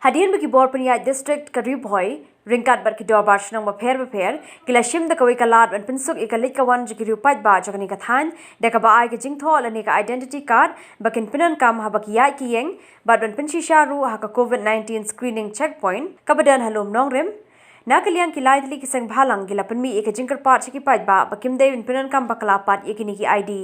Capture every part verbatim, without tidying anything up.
Hadien ba ki bor pynïaid district ka Ri Bhoi ryngkat bad ki dorbar shnong bapher bapher ki la shim da kawei ka lad ban pynsuk ïa ka leit ka wan jong ki riew paidbah jong kane ka thaiñ da kaba ai ka jingthoh lane ka identity card ba kin pyndonkam haba ki ïaid ki ïeng bad ban pynshisha ruh ha ka covid nineteen screening checkpoint kaba don ha Lum Nongrim. Na ka liang ki lai tylli ki seng bhalang ki la pynmih ïa ka jingkyrpad sha ki paidbah ba kim dei ban pyndonkam bakla pat ïa kine ki I D.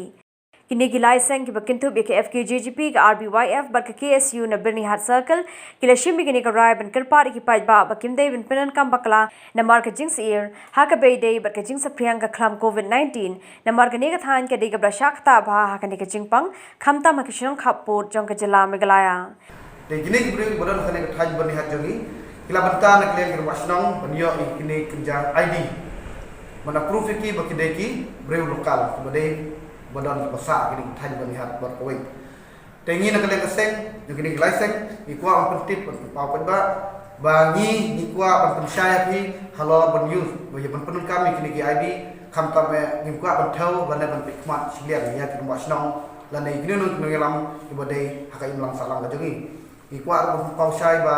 Kine ki lai seng kiba kynthup ïa ka F K J G P, ka R B Y F bad ka K S U na Byrnihat Circle ki la shim ïa kane ka rai ban kyrpad ïa ki paidbah ba kim dei ban pyndonkam bakla namar ka jingsyier ha kaba ïadei bad ka jingsaphriang ka khlam covid nineteen. Namar kane ka thaiñ ka dei kaba la shah ktah bha ha kane ka jingpang, khamtam ha ki shnong khappud jong ka jylla Meghalaya. Te kine ki briew kiba don ha kane ka thaiñ Byrnihat jong ngi ki la bynta na ka liang ki rangbah shnong ban ïoh ïa kine ki kynja I D. Ban approve ïa ki ba ki dei ki briew local kiba dei ba don kiba sah ha kine ki thaiñ Byrnihat bad kawei. Te ngi na ka liang ka seng jong kine ki lai seng ngi kwah ban pyntip ban pynpaw paidbah ba ngi ngi kwah ban pynshai ïa phi halor ban use ba ïa ban pyndonkam ïa kine ki I D, khamtam eh ngim kwah ban thew lane ban peit khmat shiliang ïa ki rangbah shnong lane ïa kino kino ki nongïalam kiba dei ha ka imlang sahlang ka jong ngi. Ngi kwah ruh ban pynpaw shai ba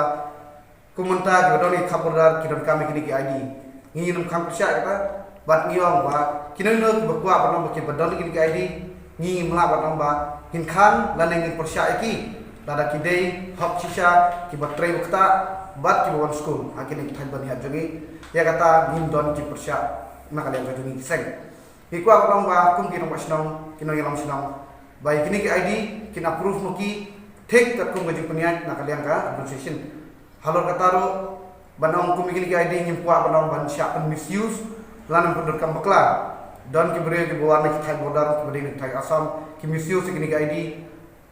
kum mynta kiba don ïa ka khap border ki donkam ïa kine ki I D. Ngi ngim kham pyrshah kata bad ngi ong ba kino kino kiba kwah ban ong ba kiba don ïa kine ki I D ngi ngim lah ban ong ba ngin khang lane ngin pyrshah ïa ki. Lada ki dei hok shisha kiba trei ba ktah bad kiba wan skul ha kine ki thaiñ Byrnihat jong ngi, ïa kata ngim don ki pyrshah na ka liang ka jong ngi ki seng. Ngi kwah ban ong ba kum ki nongmih shnong, ki nongïalam shnong, ba ïa kine ki I D kin approve ma ki thik katkum ka jingpynïaid na ka liang ka administration. Halor kata ruh ban ong kum ïa kine ki I D ngim kwah ban ong ban shah pyn misuse lane pyndonkam bakla. Don ki briew kiba wan na ki thaiñ border kiba dei na ki thaiñ Assam ki misuse ïa kine ki I D,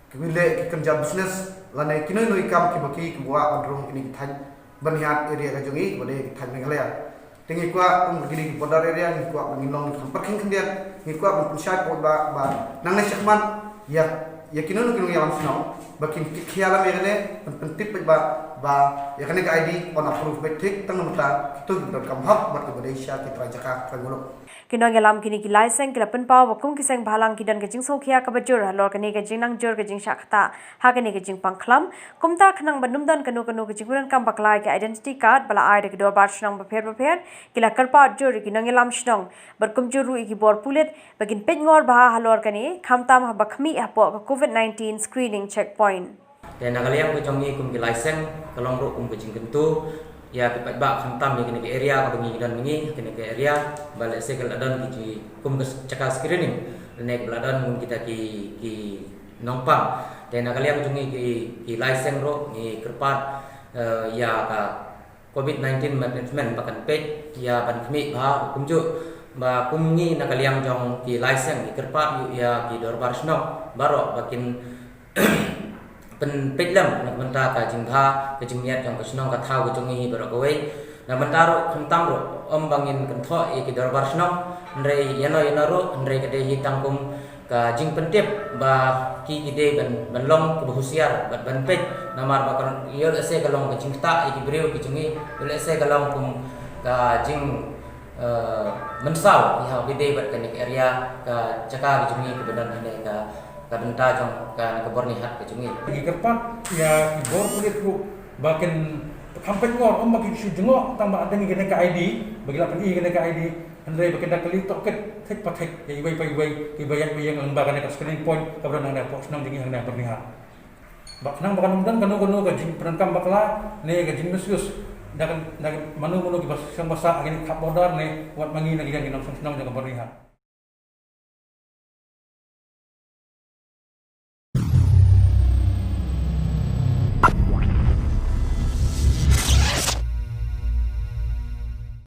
ki leh ki kynja business lane kino kino ki kam kiba ki kiba wah ban rung kine ki thaiñ Byrnihat area ka jong ngi kiba dei ki thaiñ Meghalaya. Te ngi kwah kum kine ki border area ngi kwah ban ngin long ngi kham pyrkhing khyndiat, ngi kwah ban pynshai paidbah ba nangne shakhmat ïa ïa kino kino ki nongïalam shnong ba kin kit khia lam ïa kane ban pyntip paidbah ba ïa kane ka I D on approve beit thik tang namar kito kiba donkam hok bad kiba dei sha ki trai jaka trai muluk. Ki nongïalam kine ki lai seng ki la pynpaw ba kum ki seng bhalang ki don ka jingsngewkhia kaba jur halor kane ka jingnang jur ka jingshah ktah ha kane ka jingpang khlam. Kumta khnang ban ym don kano kano ka jingpyndonkam bakla ïa ka identity card ba la ai da ki dorbar shnong bapher bapher, ki la kyrpad jur ïa ki nongïalam shnong bad kumjuh ruh ïa ki bor pulit ba kin peit ngor bha halor kane, khamtam haba khmih hapoh ka covid nineteen screening checkpoint. Te na ka liang ka jong ngi kum ki lai seng ka long ruh kum ka jingkyntu ïa ki paidbah khamtam ïa kine ki area kaba ngi don ngi kine ki area ba lehse ka la don ki ji kum ka jaka screening ne ka la don ngun kita ki ki nongpang. Te na ka liang ka jong ngi ki ki lai seng ruh ngi kyrpad eh, ïa ka covid nineteen management ba kan peit ïa ban khmih bha kumjuh ba kum ngi na ka liang jong ki lai seng ngi kyrpad ïa ki dorbar shnong baroh ba kin pynpeit lem na ka bynta ka jingbha ka jingmiat jong ka shnong ka thaw ka jong ngi baroh kawei. Na ka bynta ruh khamtam ruh ym ba ngin kynthoh ïa ki dorbar shnong hynrei ïano ïano ruh hynrei ka dei hi tang kum ka jingpyntip ba ki ki dei ban ban long kiba husiar bad ban peit namar ba kan ïoh lehse ka long ka jingktah ïa ki briew ki jong ngi, ïoh lehse ka long kum ka jing eh, mynsaw ïa ha ki dei bad kane ka area ka jaka ka jong ngi kiba don hane ka ka bynta jong kane ka Byrnihat ka jong ngi. Ngi kyrpad ïa ki bor pulit ruh ba kin kham pynngor ym ba ki shu jngoh tang ba dang ïa kane ka I D ba ki la pyni ïa kane ka I D hynrei ba kin da kylli tohkit thik pa thik ïa iwei pa iwei kiba ïaid ba ïeng lyngba kane ka screening point kaba don hangne hapoh shnong jong ngi hangne ha Byrnihat. Ba khnang ba kan ym don kano kano ka jingpyndonkam bakla ne ka jingmisuse da kan da kan mano mano kiba shong ba sah ha kine ki khap border ne wat ma ngi na ka liang ki nongshong shnong jong ka Byrnihat.